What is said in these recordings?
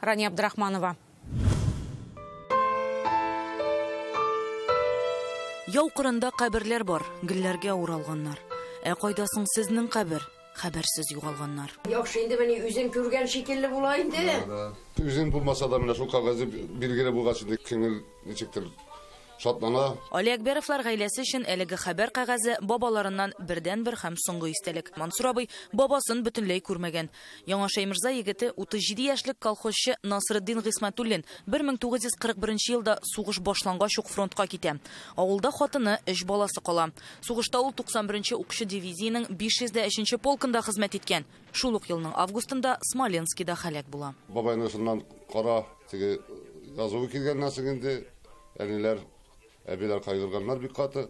Рания Абдрахманова. Яу кырында каберләр бар, гөлләргә уралганнар. Ә кайда соң сезнең кабер? Хәбәрсез югалганнар. Яхшы инде менә үзең күргән шикелле була инде. Үзең булмаса да менә шул кәгазе билгеле булгач инде күңел ничектер шатлана. Алиакберовлар гаиләсе өчен әлеге хәбәр кәгазе бабаларыннан бердәнбер һәм соңгы истәлек. Мансур абый бабасын бөтенләй күрмәгән. Яңа Шәйморза егете 37 яшьлек колхозчы Насретдин Гыйсмәтуллин 1941 елда сугыш башлангач ук фронтка китә. Авылда хатыны, 3 баласы кала. Сугышта ул 91 укчы дивизиянең 503 полкында хезмәт иткән. Шул ук елның августында Смоленскида һәлак була. Бабайның шуннан кара теге язуы килгәннән соң инде әниләр, әбиләр кайгырганнар бик каты.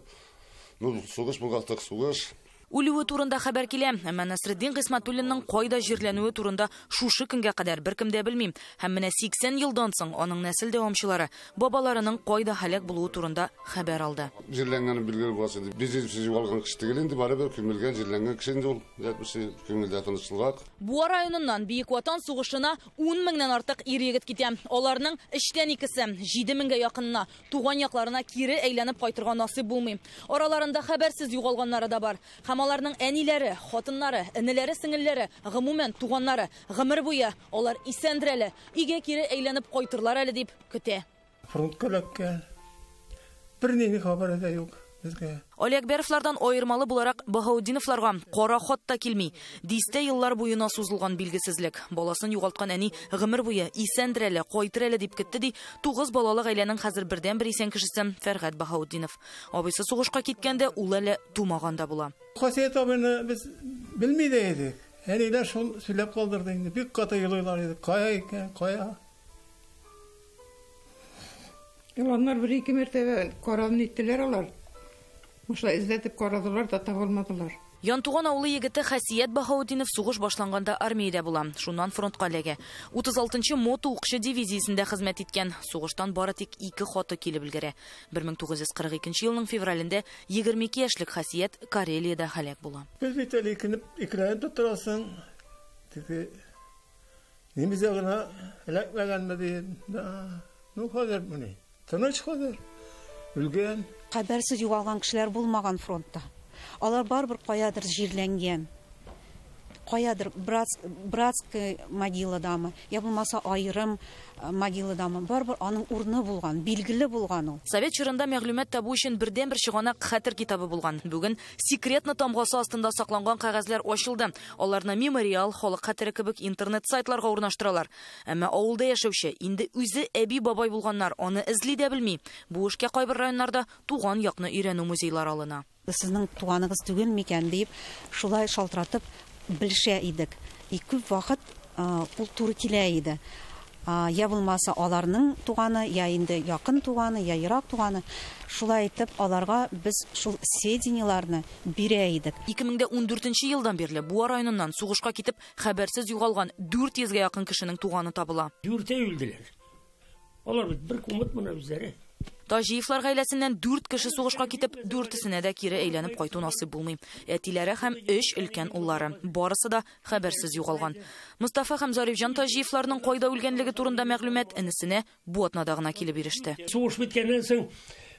Ну, сугыш булгастык, сугыш. Үлүе турында хәбәр килә, әмма Насретдин Гыйсмәтуллинның кайда җирләнүе турында шушы көнгә кадәр беркем дә белми. Һәм менә 80 елдан соң аның нәсел дәвамчылары бабаларының кайда һәлак булуы турында хәбәр алды. Җирләнгәне билгеле булгач инде, без югалган кеше түгел инде, барыбер күмелгән, җирләнгән кеше инде ул. Ятмышы күңелдә тынычлык. Буа районыннан Бөек Ватан сугышына 10 меңнән артык ир егет китә. Аларның 2/3-се 7 меңгә якынына туган якларына кире әйләнеп кайтырга насыйп булмый. Араларында хәбәрсез югалганнары да бар. Һәм аларның әниләре, хатыннары, энеләре, сеңелләре, гомумән туганнары гомер буе алар исәндер әле, өйгә кире әйләнеп кайтырлар әле дип көтә. Фронтка эләккән. Бернинди хәбәре дә юк безгә. Алиакберовлардан аермалы буларак Баһаутдиновларга кара хат та килми. Дистә еллар буена сузылган билгесезлек. Баласын югалткан әни гомер буе исәндер әле, кайтыр әле дип көтте ди. 9 балалы гаиләнең хәзер бердәнбер исән кешесе Фәргать Баһаутдинов. Абыйсы сугышка киткәндә ул әле тумаган да була. Хасият абыйны без белми дә идек. Әниләр шул сөйләп калдырды инде. Бик каты елыйлар иде. Кая икән, кая? Еланнар бер-ике мәртәбә карап ниттеләр алар. Мушла эзләтеп карадылар да таба алмадылар. Янтуган авылы егете Хасият Баһаутдинов сугыш башланганда армиядә була. Шуннан фронтка эләгә. 36 мото укчы дивизиясендә хезмәт иткән. Сугыштан бары тик 2 хаты килеп өлгерә. 1942 елның февралендә 22 яшьлек Хасият Карелиядә һәлак була. Без бит әле икеләнеп тә торасың. Теге немесе гына эләкмәгәнме ди. Ну, хәзер менә. Тыныч хәзер. Үлгән. Хәбәрсез югалган кешеләр булмаган фронтта. Алар барыбер каядыр җирләнгән. Каядыр братская могиладамы, я булмаса аерым могиладамы, барыбер аның урыны булган, билгеле булган ул. Совет чорында мәгълүмат табу өчен бердәнбер чыганак хәтер китабы булган. Бүген секретно тамгасы астында сакланган кәгазьләр ачылды. Аларны мемориал, халык хәтере кебек интернет сайтларга урнаштыралар. Әмма авылда яшәүче инде үзе әби-бабай булганнар аны эзли дә белми. Бу эшкә кайбер районнарда туган якны өйрәнү музейлары алына. Сезнең туганыгыз түгел микән дип шулай шалтыратып белешә идек. И күп вакыт ул туры килә иде. Я булмаса аларның туганы, я инде якын туганы, я ерак туганы. Шулай итеп аларга без шул сведенияларны бирә идек. 2014 елдан бирле Буа районыннан сугышка китеп хәбәрсез югалган 400гә якын кешенең туганы табыла. Дүртәү үлделәр. Алар бит бер күмет моны үзләре. Таҗиевлар гаиләсеннән 4 кеше сугышка китеп, 4-сенә дә кире әйләнеп кайту насыйп булмый. Әтиләре һәм 3 өлкән уллары барысы да хәбәрсез югалган. Мустафа һәм Зарифҗан Таҗиевларның кайда үлгәнлеге турында мәгълүмат энесенә бу атнада гына килеп иреште. Сугыш беткәннән соң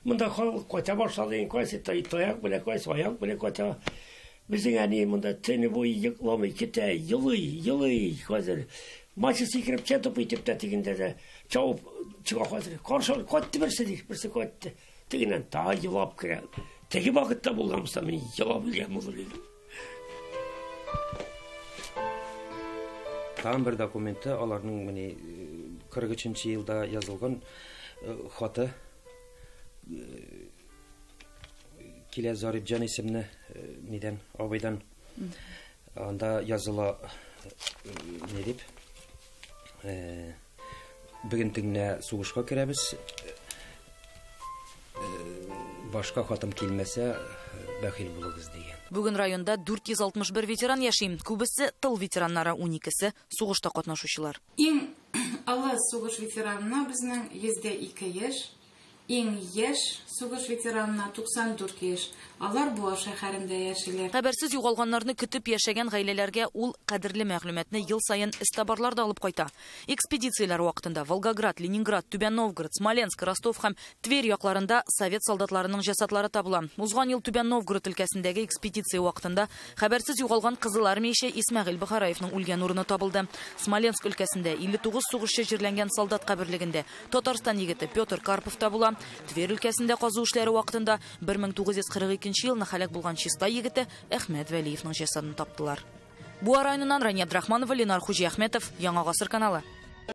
монда халык кайта башлады, кайсы таяк белән, кайсы аяк белән кайта. Безнең әни монда төне буе йокламый китә, елый, елый хәзер. Мачы сикереп чатып итеп тә тегендә дә чабып чыга хәзер. Каршы кайтты берсе ди, берсе кайтты. Тегеннән тагы елап керә. Теге вакытта булган булса, мин елап үлгән булыр идем. Тагын бер документы аларның менә 43 елда язылган хаты килә Зарифҗан исемле нидән, абыйдан. Анда языла ни дип? Бүген төнлә сугышка керәбез. Башка хатым килмәсә, бәхил булыгыз дигән. Бүген районда 461 ветеран яши. Күбесе тыл ветераннары, 12-се сугышта катнашучылар. Иң олы сугыш ветеранына безнең 102 яшь. Иң яшь сугыш ветеранына 94 яшь. Алар Буа шәһәрендә яшиләр. Хәбәрсез югалганнарны көтеп яшәгән гаиләләргә ул кадерле мәгълүматны ел саен эзтабарлар да алып кайта. Экспедицияләр вакытында Волгоград, Ленинград, Түбән Новгород, Смоленск, Ростов һәм Тверь якларында совет солдатларының җәсадлары табыла. Узган ел Түбән Новгород өлкәсендәге экспедиция вакытында хәбәрсез югалган кызыл армияче Исмәгыйль Бохараевның үлгән урыны табылды. Смоленск өлкәсендә 59 сугышчы җирләнгән солдат каберлегендә Татарстан егете Петр Карпов табыла. Тверь өлкәсендә казу эшләре вакытында 1942 елны һәлак булган Чистай егете Әхмәт Вәлиевның җәсадын таптылар. Буа районыннан Рания Абдрахманова, Ленар Хуҗиәхмәтов, Яңа Гасыр каналы.